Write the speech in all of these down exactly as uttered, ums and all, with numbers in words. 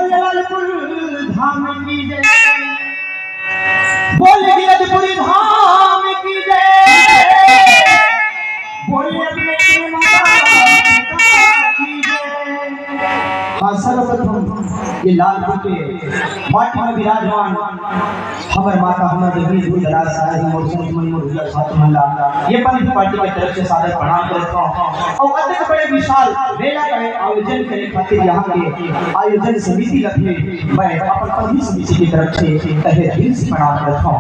लालपुर धाम की जय। बोल गिरधपुरी धाम की जय। बोल अपने अपने माता पिता की जय। हाँ, सर्वप्रथम ये लालपुर के माटी में विराजमान हमर माता, हमर देवी दूर दराज सारा ही मोर संत मन, मोर भैया साथ मन ला ये पंथ पार्टी के तरफ से सादर प्रणाम करत हौं। अउ अतेक बड़े विशाल मेला के आयोजन करे खातिर यहाँ के आयोजन समिति ला भी मैं अपन पंथी समिति की तरफ से तहे दिल से प्रणाम करत हौं।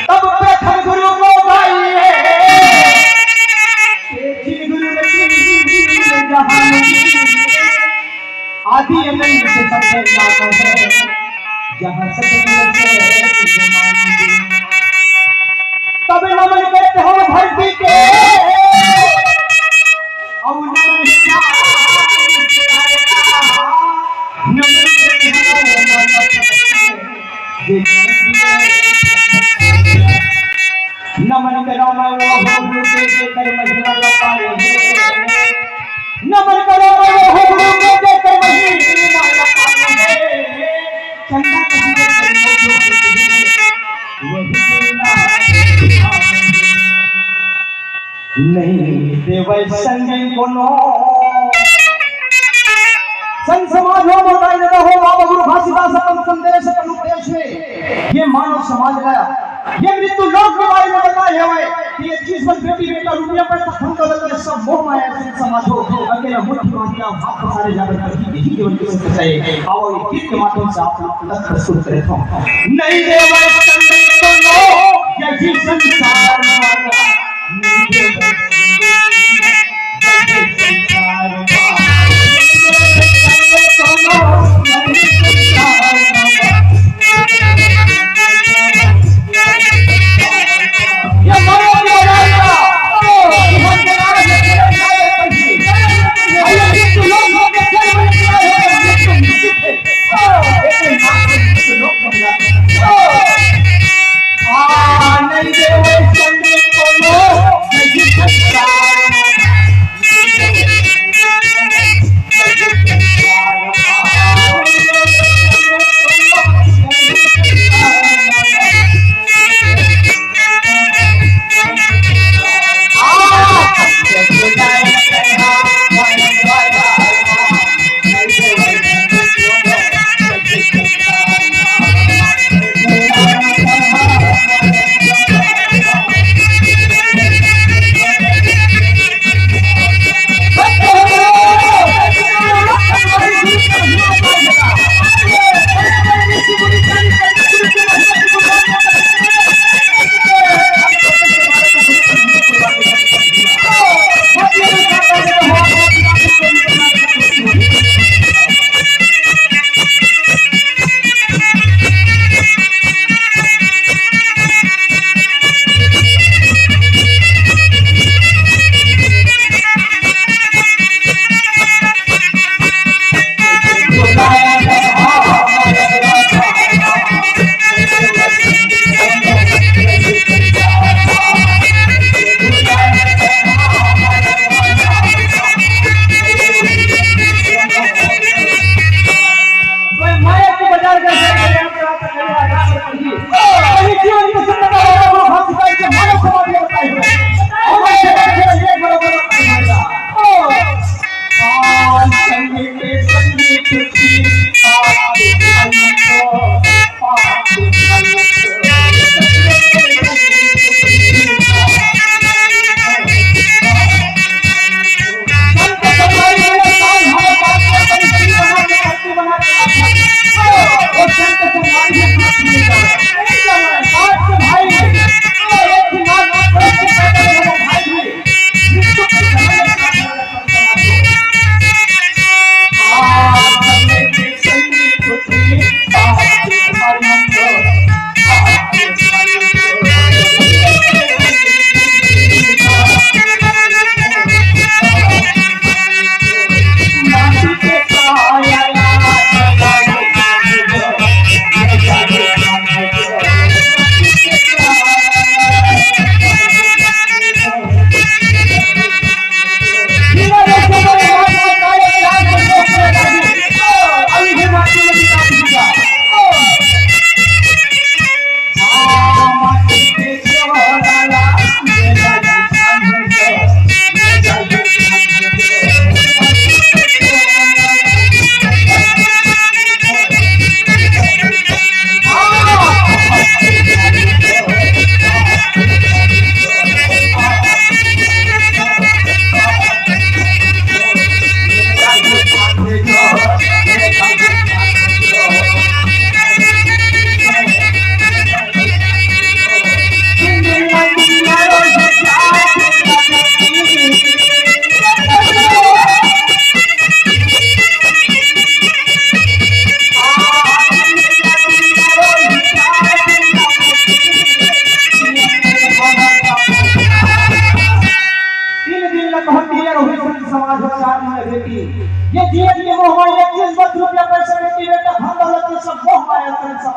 तब प्रथम गुरु को गाइए, तेजी गुरु रतन जहान, आदि अनंत सत्य नाम है, जहाँ सत्य तब नमन करते हो धरती के, और नमन नमन करते हो माता पिता के। नमन करो मैं वो गुरु के, जेकर महिमा अपार है। नमन करो मैं वो गुरु के, जेकर महिमा अपार है। चंदा कभी नहीं देवै संग कोनो। संत समाज हो, मोटा दादा हो, बाबा गुरु घासीदास अपन संदेश, अपन उपदेश में ये मानव समाज ला ये मृत्यु लोक के बारे में बताए हवय कि ये चीज मन बेटी बेटा रुपया पैसा धन दौलत के सब मोह माया से समाज हो, अकेला मुट्ठी बांध के हाथ पसारे जाकर कभी यही जीवन के सुख है। आओ, ये गीत के माध्यम से आप लोग तक प्रस्तुत करे हौं। नहीं रे भाई, संदेश तो लो, यही संसार माया।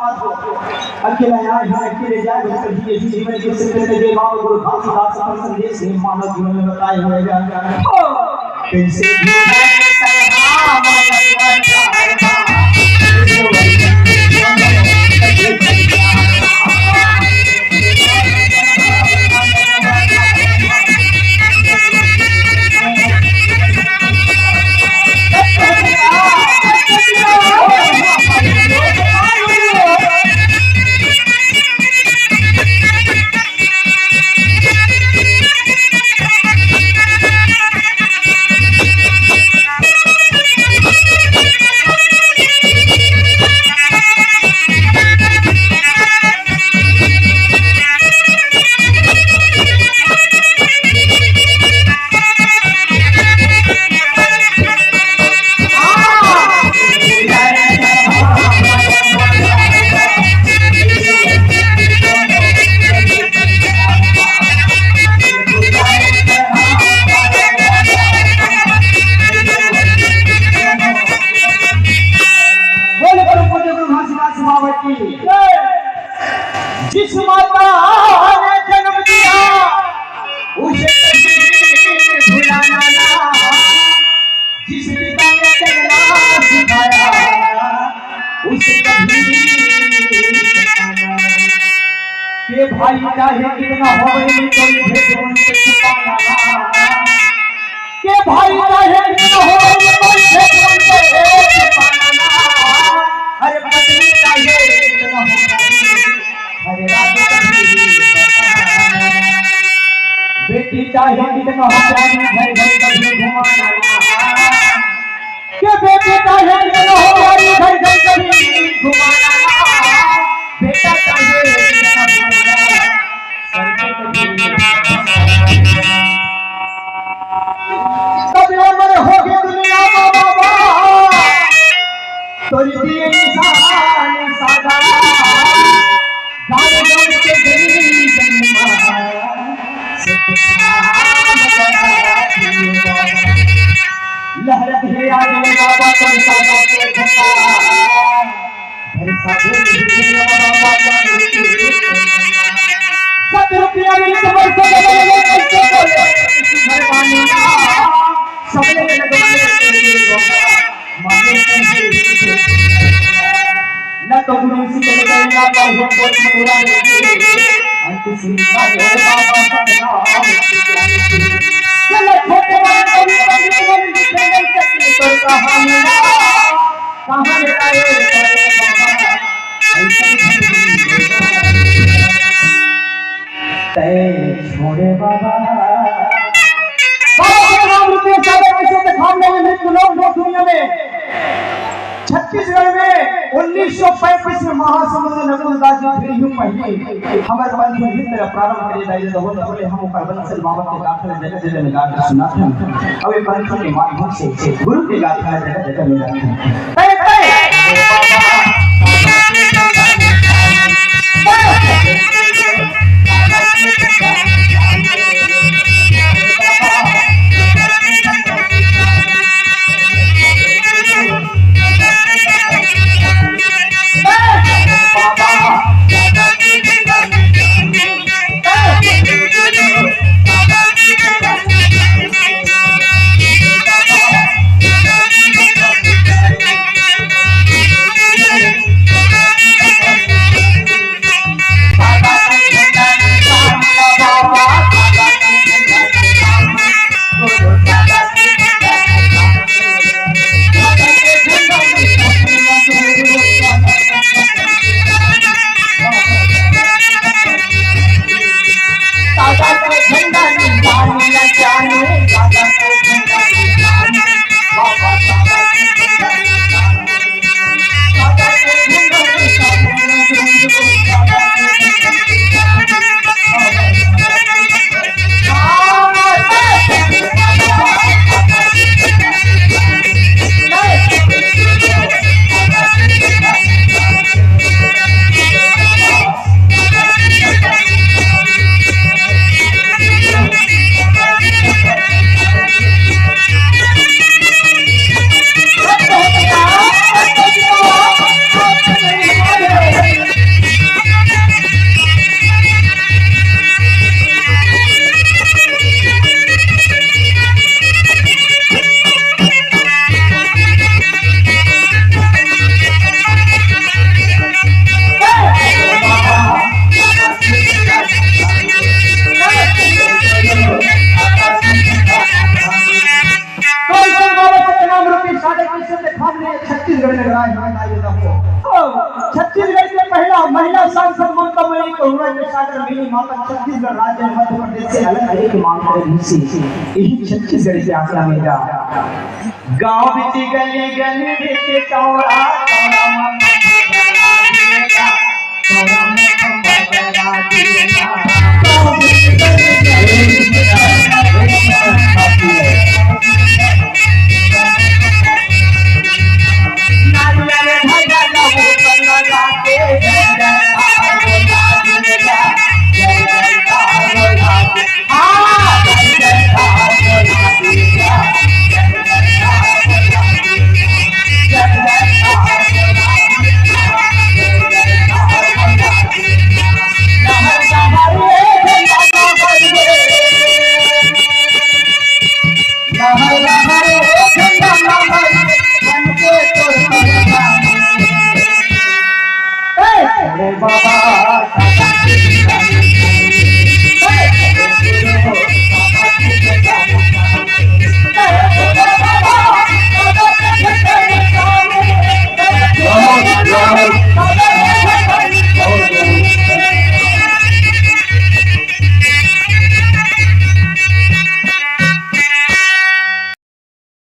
अकेला यहाँ, यहाँ अकेले जाए, बस कभी यही जीवन के सिर पे दे बाबा गुरु घासीदास अपन संदेश ही मानव जीवन में बताए हुए हैं। कैसे बोल परम पूज्य गुरु घासीदास बाबा की जय। जिस माता ने जन्म दिया, उसे कभी भुलाना ना। जिस पिता ने चलना सिखाया, उसे कभी सताना ना। के भाई चाहे कितना हो, कोई भेद उनसे छुपाना ना। के भाई चाहे कितना हो, कोई भेद उनसे छुपाना ना। अरे पत्नी चाहे कितना हो, अरे राज कभी बताना। बेटी चाहे कितना हो, प्यारी घर घर कभी घुमाना ना। के बेटी चाहे कितना हो, प्यारी घर घर कभी घुमाना ना। बेटा चाहे कितना हो, सर पे कभी तब ये मरे होगी दुनिया में बाबा, तोरी दिए निशान सादा। गाँव गाँव के गली गली में लहरत है आज बाबा, तोर सादा के झंडा। सत रुपया मिले तो पैसे बदले, पैसे बोले, मेहरबानी ना, सबले लगवाए तेरे रोजा, माने कैसे ना तो गुरु से चले गए, ना तो हम बोल पूरा अंत सुनता है बाबा सपना। चलो छोटे बड़े कभी कभी कभी कभी कभी कभी कभी कहानी ना। कहाँ ले आए बड़े बाबा, ऐसा तय छोड़े बाबा। बाबा के नाम रुपये सागर के साथ खान में मृत्यु लोग बहुत दुनिया में। छत्तीसगढ़ में उन्नीस सौ पैंतीस में महासमुद्र नकुलदास जी फिर यूं पहली हमर पंथ नृत्य प्रारंभ करे दाई तो होत बोले हम ओकर बंसल बाबा के गाथा जगह जगह में गाकर सुनाते हैं। अब ये पंथ के माध्यम से गुरु के गाथा जगह जगह में गाते हैं। छत्तीसगढ़ के पहला महिला सांसद ममता मई कहुआ के सागर मिली माता छत्तीसगढ़ राज्य मध्य प्रदेश से अलग करे के मांग करे रहिस हे। यही छत्तीसगढ़ के आंकड़ा में गा। गांव बीच गली गली बीच चौरा चौरा